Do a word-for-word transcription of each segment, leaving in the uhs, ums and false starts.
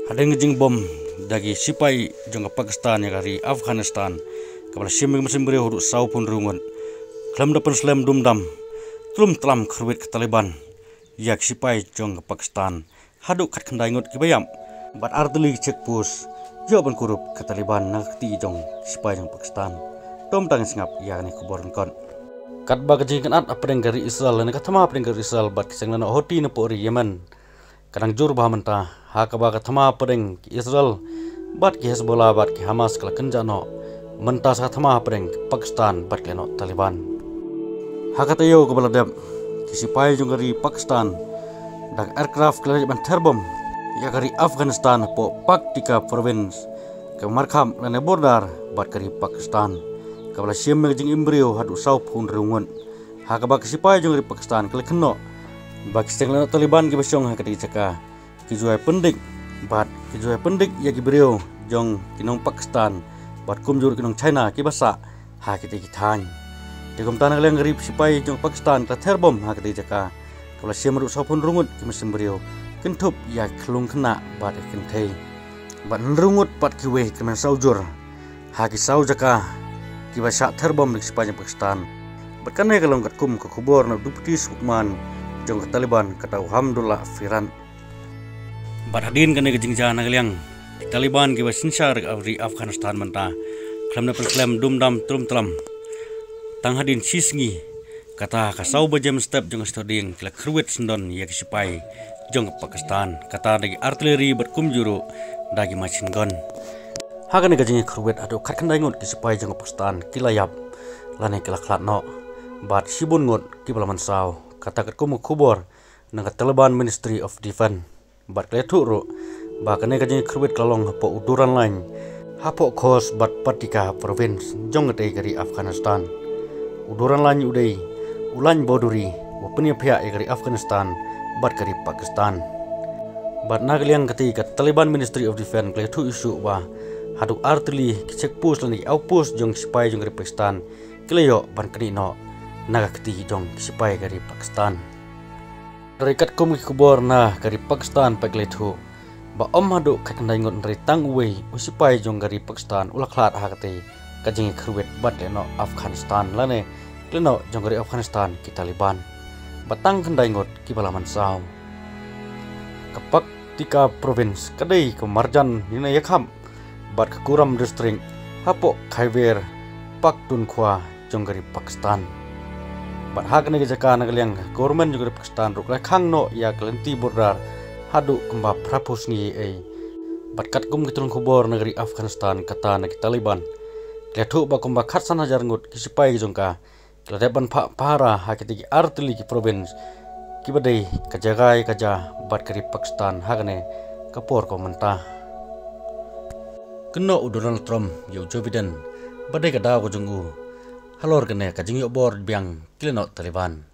Hadien ka jingbom da ki sipai jong ka Pakistan ïa ka ri Afghanistan, kaba la shim ïa ki mynsiem briew haduh sawphew hynriew ngut, khlem da pynslem dum dam, tlum tlam kyrwit ka Taliban ïa ki sipai jong ka Pakistan haduh khatkhyndai ngut kiba ïap, bad artylli ki check post ïoh ban kurup ka Taliban na ka kti jong ki sipai jong Pakistan. To mynta ngin sngap ïa kane ka khubor lyngkot. Katba ka jingïakynad hapdeng ka ri Israel lane ka thma hapdeng ka ri Israel bad ki seng lehnoh Houthi napoh ri Yemen ka dang jur bha mynta, ha kaba ka thma hapdeng ki Israel bad ki Hezbollah bad ki Hamas ka la kynjah noh mynta sa ka thma hapdeng ki Pakistan bad ki lehnoh Taliban. Ha ka taïew kaba la dep, ki sipai jong ka ri Pakistan da ka aircraft ki la leit ban therbom ïa ka ri Afghanistan hapoh Paktika Province, ka markhap lane border bad ka ri Pakistan, kaba la shim ïa ka jingim briew haduh sawphew hynriew ngut. Ha kaba ki sipai jong ka ri Pakistan ki la kynnoh ba ki seng lehnoh Taliban kiba shong ha katei ka jaka ki ju ai pyndik, bad ki ju ai pyndik ïa ki briew jong ki nong Pakistan bad kumjuh ki nong China kiba sah ha kitei ki thaiñ. Te kumta na ka liang ka ri sipai jong Pakistan ka la therbom ha katei ka jaka, kaba la shim haduh sawphew hynriew ngut ki mynsiem briew, kynthup ïa ki khyllung khynnah bad ïa ki kynthei, bad hynriew ngut pat kiwei ki kmen saw jur ha ki saw jaka kiba shah therbom da ki sipai jong Pakistan. Bad kane ka long katkum ka khubor na u Deputy Spokesman jong ka Taliban, kata u Hamdullah Firan. Bad hadien kane ka jingjia na ka liang ki Taliban kiba synshar ka ri Afghanistan mynta, khlem da pynslem dum dam tlum tlam, tang hadien shi sngi, kata ka saw baje mynstep jong ka sngi Thohdieng ki la kyrwit syndon ïa ki sipai jong ka Pakistan, kata da ki artillery bad kumjuh ruh da ki machine gun. Ha kane ka jingïakyrwit haduh khatkhyndai ngut ki sipai jong ka Pakistan ki la ïap lane ki la khlad noh, bad shibun ngut kiba la mynsaw, kata katkum ka khubor na ka Taliban Ministry of Defense. Bad ki la ïathuh ruh ba kane ka jingïakyrwit ka la long hapoh u Duran Line, hapoh Khost bad Paktika Province jong katei ka ri Afghanistan. U Duran Line u dei u lain boundary uba pynïaphiah ïa ka ri Afghanistan bad ka ri Pakistan. Bad na ka liang katei ka Taliban Ministry of Defense ka la ïathuh shuh ba haduh artylli ki check post lane ki outpost jong ki sipai jong ka ri Pakistan ki la ïoh ban knieh noh na ka kti jong ki sipai ka ri Pakistan. Hynrei katkum ki khubor na ka ri Pakistan pat ki la ïathuh ba ym haduh khatkhyndai ngut, hynrei tang uwei u sipai jong ka ri Pakistan u la khlad ha katei ka jingïakyrwit bad ki lehnoh Afghanistan lane ki lehnoh jong ka ri Afghanistan ki Taliban, bad tang khyndai ngut kiba la mynsaw. Ka Paktika Province ka dei ka marjan ïa ka ïakhap bad ka Kuram District hapoh Khyber Pakhtunkhwa jong ka ri Pakistan. Bad ha kane ka jaka na ka liang ka government jong ka ri Pakistan ruh ka la khang noh ïa ka lynti border haduh kumba phraphew sngi ei. Bad katkum ki tnad khubor na ka ri Afghanistan, kata na ki Taliban, ki la ïathuh ba kumba khatsan hajar ngut ki sipai jong ka ki la dep ban phah pahara ha kitei ki artylli ki province kiba dei ka Jagai, ka Jha bad ka ri Pakistan ha kane ka por kaba mynta. Kynnoh u Donald Trump ïa u Joe Biden ba dei ka daw ka jong u halor kane ka jingïohbor biang ki lehnoh Taliban.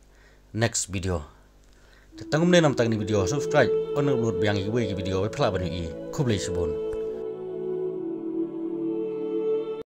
Next video. Te tang kumne namar kane ka video, subscribe, un upload biang ïa kiwei ki video ba phi lah ban ïohi. Khublei shibun.